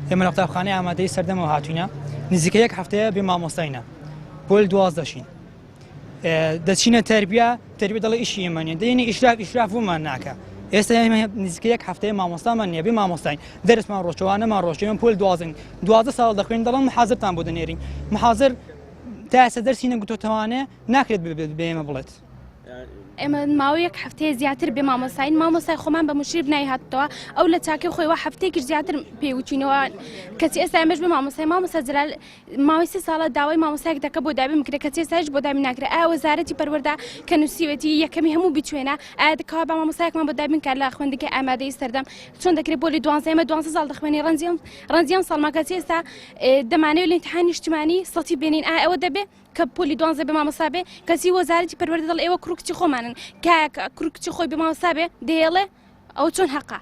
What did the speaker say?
ئێمە لە قوتابخانەی ئامادەی سەردەمەوە هاتوینە نزیکە یەک هەفتەیە بێ مامۆستاینە پۆل دوازدەشین دەچینە تەربیە تەربیە دەڵێ ئیشی ئێمە نیە دێنی ئیشراف ئیشراف بۆمان ناکە ئێستا ئێمە نزیکە یەک هەفتەیە مامۆستامان نیە بێ مامۆستاین دەرسمان ڕۆچەوانەمان ڕۆژێمە پۆل دوازن 12 ساڵ دەخوێن دەڵم محازرتان بۆ دەنێرین محازر تا ئێستا دەرسی نەگوتۆتەوانێ ناکرێت بێ ئێمە بڵێت. ئێمە ماوەی یەک هەفتەیە زیاتر بێ مامۆستاین مامۆستای خۆمان بە مشریف نای هاتەوە ئەو لە چاکەی خۆیەوە هەفتەیەکیش زیاتر پێی وتینەوە کەچی ئێستا ئێمەش بێ مامۆستای مامۆستا جەلال ماوەی سێ ساڵە داوای مامۆستایەک دەکە بۆ دابین بکرێت کەچی ئێستا هیچ بۆ دابین ناکرێت ئایا وەزارەتی پەروەردە کە نووسیوێتی یەکەمی هەموو بیچوێنە ئایا دەکەوا با مامۆستایەکمان بۆ دابین کات لە خوێندنگەی ئامادەیی سەردەم چۆن دەکرێت پۆلی دوانزە ئێمە دوانزە ساڵ دەخوێنین ڕەنجی ئەم ڕەنجی ئەم ساڵمان کەچی ئێستا دەمانەوێت لە ئیمتیحانی نیشتمانی سەتی بێنین ئایا ئەوە دەبێ کە پۆلی دوانزە بێ مامۆستا بێ کەچی وەزارەتی پەروەردە دەڵێ ئێوە کوڕ و کچی خۆمانن کە کوڕ و کچی خۆی بێ مامۆستا بێ دەیەڵێ ئەوە چۆن هەقە؟